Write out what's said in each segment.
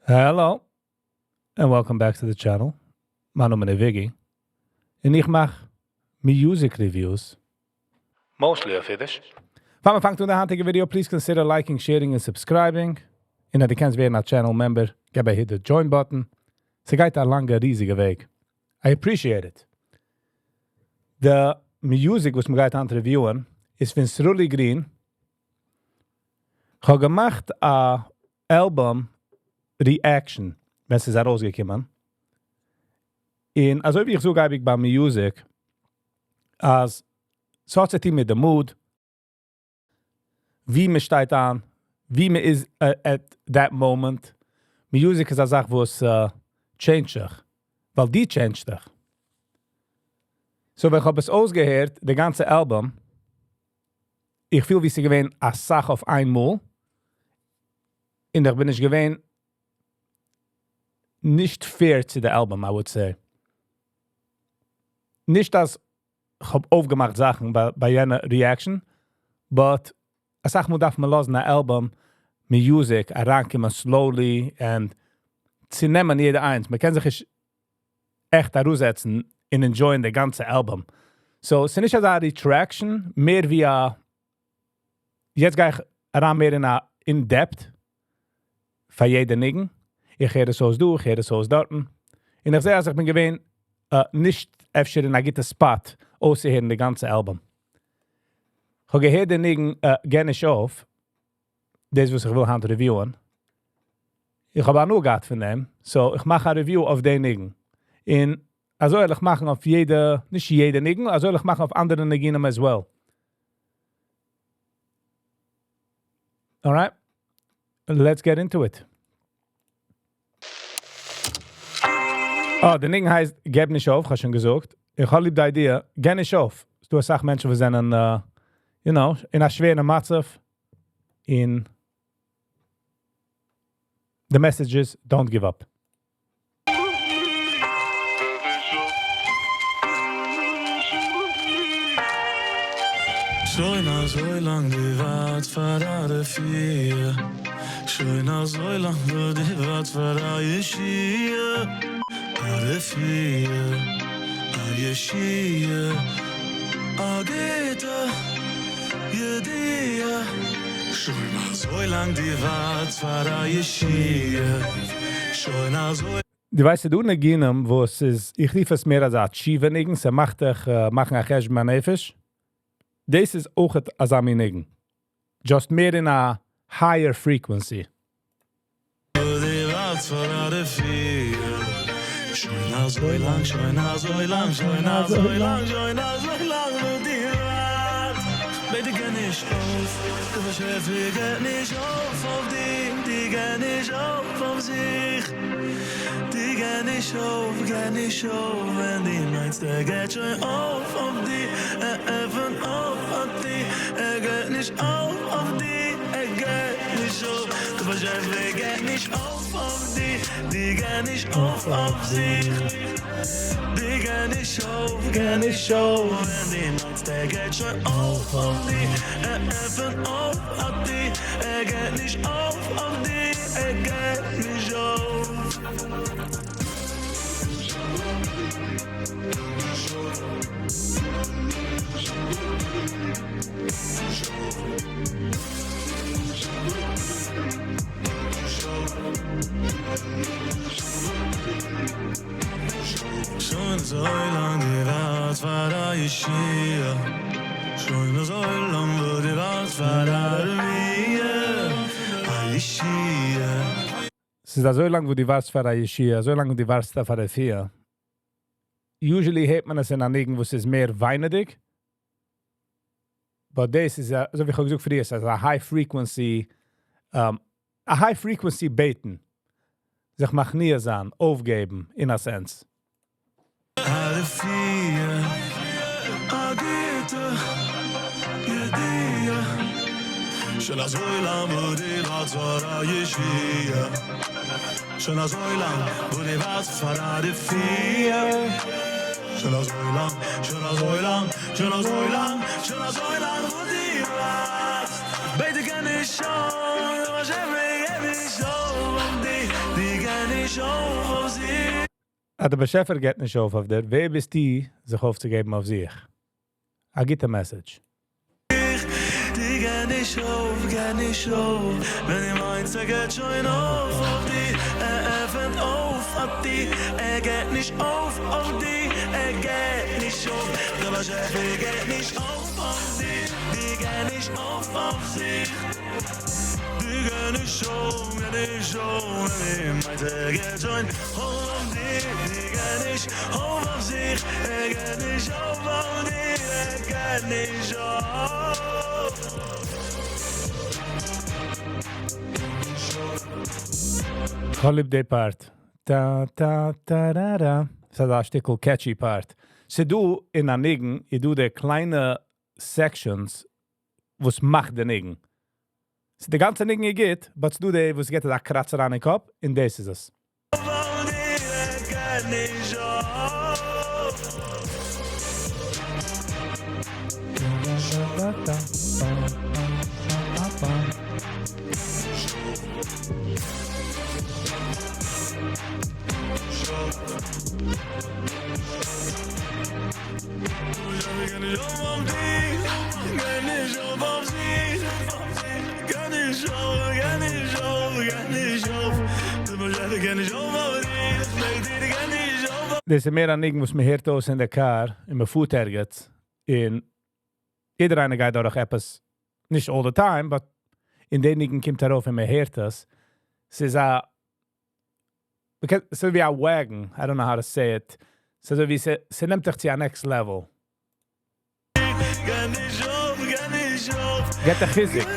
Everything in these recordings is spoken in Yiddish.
Hello, and welcome back to the channel. מיין נאמען איז Viggy, און איך מאך music reviews. Mostly אויף אידיש. פאר מען פאנגט אן די היינטיגע video, please consider liking, sharing און subscribing. און אז דו קענסט ווערן א channel member, געב א hit די join button. ס'גייט א לאנגע ריזיגע וועג. I appreciate it. די music וואס מ'גייט היינט review ען איז פון סרולי גרין. כ'האב געמאכט א album reaction ווען ס'איז ארויסגעקומען. און אזוי ווי איך זאג אייביג ביי music אז ס'האט צוטון מיט די mood, ווי מ'שטייט איין, ווי מ'איז at that moment. Music איז א זאך וואס change ט זיך, ווייל דו change סט דיך. So ווען כ'האב עס אויסגעהערט די גאנצע album, איך פיל ווי ס'איז געווען אסאך אויף איינמאל, און איך בין נישט געווען נישט fair צו די album, I would say. נישט אז כ'האב אויפגעמאכט זאכן ביי יענע reaction, but אסאך מאל דארף מען לאזן א album music אריינקומען slowly and צונעמען יעדע איינס, מען קען זיך נישט עכט אראפזעצן און enjoy ען די גאנצע album. So ס'נישט אזא retraction, מער ווי א יעצט גיי איך אריין מער אין א in depth פאר יעדע ניגון, איך הער עס אויס דא, איך הער עס אויס דארטן, און איך זע אז איך בין געווען נישט אפשר אין א גוטע spot אויסצוהערן די גאנצע album. כ'האב געהערט די ניגון גיב נישט אויף, דאס וואס איך וויל היינט review ען. איך האב הנאה געהאט פון דעם, so איך מאך א review אויף די ניגון. און אזוי וועל איך מאכן אויף יעדע, נישט יעדע ניגון, אזוי וועל איך מאכן אויף אנדערע ניגונים as well. Alright, let's get into it. אה, די ניגון הייסט געב נישט אויף, כ'האב שוין געזאגט. איך האב ליב די idea, גיב נישט אויף. ס'דא אסאך מענטשן וואס זענען, you know, אין א שווערע מצב. און די message איז, don't give up. שוין אזוי לאנג די ווארטסט פאר א רפואה, שוין אזוי לאנג וואס די ווארטסט פאר א ישועה, א רפואה, א ישועה, א גוטע ידיעה. שוין אזוי לאנג די ווארטסט פאר א ישועה, שוין אזוי. דו ווייסט ס'דא ניגונים וואס איז, איך רוף עס מער אזא תשובה ניגון, ס'מאכט דיך מאכן א חשבון הנפש. דאס איז אויכעט אזא מין ניגון. Just מער אין א higher frequency. די ווארטסט פאר א רפואה, שוין אזוי לאנג, שוין אזוי לאנג, שוין אזוי לאנג, שוין אזוי לאנג וואס די ווארטסט. בעט די גיב נישט אויף, די באשעפער געבט נישט אויף אויף דיר, די גיב נישט אויף אויף זיך, די גיב נישט אויף, גיב נישט אויף, ווען די מיינסט ער געבט שוין אויף אויף דיר, ער עפענט אויף א טיר, ער געבט נישט אויף אויף דיר, ער געבט נישט אויף, די באשעפער געבט נישט אויף אויף דיר, די גיב נישט אויף אויף זיך, די גיב נישט אויף, גיב נישט אויף, ווען די מיינסט ער געבט שוין אויף אויף דיר, ער עפענט אויף א טיר, ער געבט נישט אויף אויף דיר, ער געבט נישט אויף. שוין אזוי לאנג די ווארטסט פאר א ישועה, שוין אזוי לאנג וואס די ווארטסט פאר א רפואה, א ישועה. ס'איז אזוי לאנג וואס דו ווארטסט פאר א ישועה, אזוי לאנג וואס דו ווארטסט אויף א רפואה. Usually הערט מען עס אין א ניגון וואס איז מער וויינעדיג. But דאס איז, אזוי ווי איך האב געזאגט פריער, ס'איז א high frequency, א high frequency בעטן. זיך מכניע זיין, אויפגעבן, אין א sense. א רפואה, א גוטע ידיעה, שוין אזוי לאנג וואס די ווארטסט פאר א ישועה, שוין אזוי לאנג וואס די ווארטסט פאר א רפואה, שוין אזוי לאנג, שוין אזוי לאנג, שוין אזוי לאנג, שוין אזוי לאנג וואס די ווארטסט, בעט די גיב נישט אויף, דער באשעפער געבט נישט אויף אויף דיר, די. נישט אויף אויף זיך. אז דער באשעפער געבט נישט אויף אויף דיר, ווער ביסטו זיך אויפצוגעבן אויף זיך? א גוטע message. דו גיב נישט אויף, גיב נישט אויף, ווען דו מיינסט ער געבט שוין אויף אויף דיר, ער עפנט אויף פאר דיר, ער געבט נישט אויף אויף דיר, ער געבט נישט אויף, דער באשעפער געבט נישט אויף אויף זיך, דו גיב נישט אויף אויף זיך, דו גיב נישט אויף, גיב נישט אויף, ווען דו מיינסט ער געבט שוין אויף אויף דיר, דו גיב נישט אויף אויף זיך, ער געבט נישט אויף אויף דיר, ער געבט נישט אויף. כ'האב ליב די part. טא טא טא רא רא. ס'איז א שטיקל catchy part. ס'דא אין א ניגון איז דא די קליינע sections וואס מאכט די ניגון. ס'איז די גאנצע ניגון איז גוט, but ס'דא די וואס געבט א קראץ אריין אין קאפ, און דאס איז עס. דאס איז מער א ניגון וואס מען הערט אויס אין די קאר און מען פארט ערגעץ, און יעדער איינער גייט דורך עפעס, נישט all the time, but אין די ניגון קומט ארויף און מען הערט עס, ס'איז א, ס'איז ווי א wagon, I don't know how to say it, ס'איז אזוי ווי ס'נעמט דיך צו א next level. געבט א חיזוק.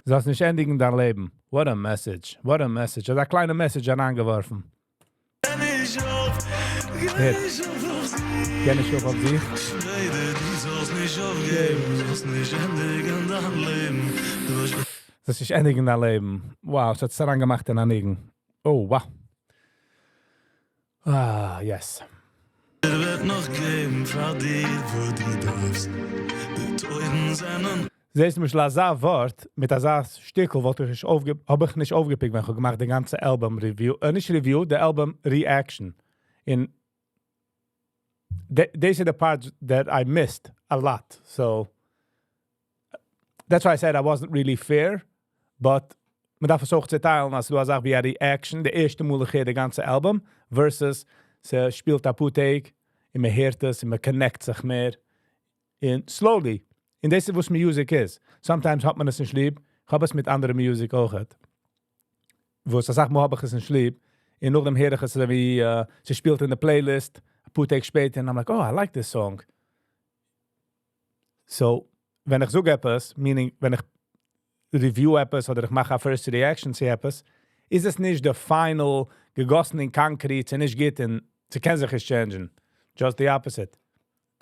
זאלסט נישט ענדיגן דיין לעבן. What a message. What a message. אזא קליינע message אריינגעווארפן. הער. גיב נישט אויף אויף זיך. זאלסט נישט ענדיגן דיין לעבן. Wow, ס'האט עס אריינגעמאכט אין א ניגון. Oh wow. אה, yes. ער וועט נאך געבן פאר דיר וואס דו דארפסט, די טויערן זענען. זעסט למשל אזא ווארט מיט אזא שטיקל וואלט איך נישט אויפגע האב איך נישט אויפגעפיקט ווען כ'האב געמאכט די גאנצע album review, נישט review, די album reaction. און דאס איז די part that I missed a lot. So that's why I said I wasn't really fair, but מ'דארף עס אויך צעטיילן אז ס'דא א זאך ווי א reaction די ערשטע מאל איך הער די גאנצע album versus ס'שפילט אפאר טעג און מ'הערט עס און מ'קאנעקט זיך מער און slowly, און דאס איז וואס music איז, sometimes האט מען עס נישט ליב, כ'האב עס מיט אנדערע music אויכעט, וואס אסאך מאל האב איך עס נישט ליב, און נאכדעם הער איך עס אזוי ווי ס'שפילט אין די playlist אפאר טעג שפעטער און I'm like oh I like this song. So ווען איך זאג עפעס, meaning ווען איך review עפעס אדער איך מאך א first reaction צו עפעס, איז עס נישט די final געגאסן אין concrete, ס'איז נישט גוט און ס'קען זיך נישט change ן. Just the opposite.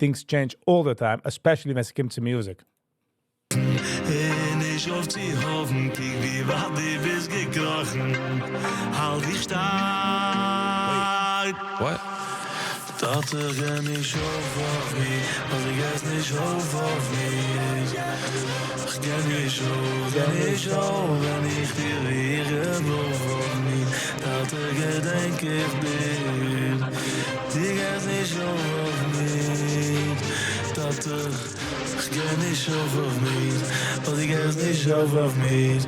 Things change all the time, especially ווען ס'קומט צו music. הער נישט אויף צו האפן, קוק ווי ווייט דו ביסט געקראכן, האלט דיך שטארק. טאטע גיב נישט אויף אויף מיר, אז דו געבסט נישט אויף אויף מיר. כ'גיב נישט אויף, גיב נישט אויף, ווען איך פיר ווי איך געב אויף אויף מיר. טאטע געדענק איך דיר, דו געבסט נישט אויף אויף מיר. טאטע, כ'גיב נישט אויף אויף מיר, ווייל דו געבסט נישט אויף אויף מיר.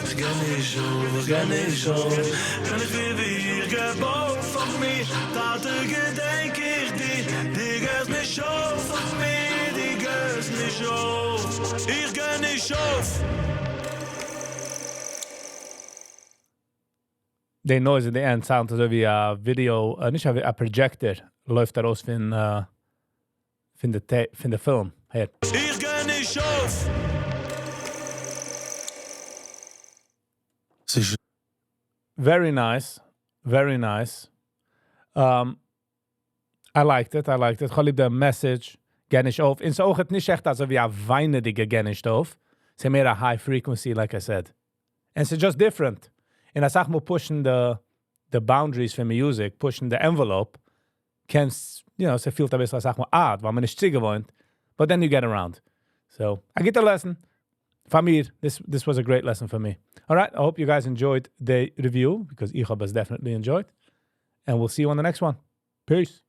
כ'גיב נישט אויף, כ'גיב נישט אויף, ווען איך פיר ווי איך געב אויף אויף מיר. טאטע געדענק איך דיר, דו געבסט נישט אויף אויף מיר, דו געבסט נישט אויף, איך גיב נישט אויף. די noise אין די end sound אזוי ווי א video, נישט א projector לויפט ארויס פון די פון די פילם. הער. איך גיב נישט אויף. Very nice, very nice. I liked it, I liked it. כ'האב ליב די message, גיב נישט אויף. און ס'איז אויך נישט עכט אזוי ווי א וויינעדיגע גיב נישט אויף. ס'איז מער א high frequency, like I said. און ס'איז just different. און אסאך מאל push ן די boundaries פון music, push ן די envelope, קענסט, you know, ס'פילט אביסל אסאך מאל odd, ווייל מען איז נישט צוגעוואוינט. But then you get around. So, I get the lesson. פאר מיר, this was a great lesson for me. All right, I hope you guys enjoyed the review because איך האב עס definitely enjoyed. And we'll see you on the next one. Peace.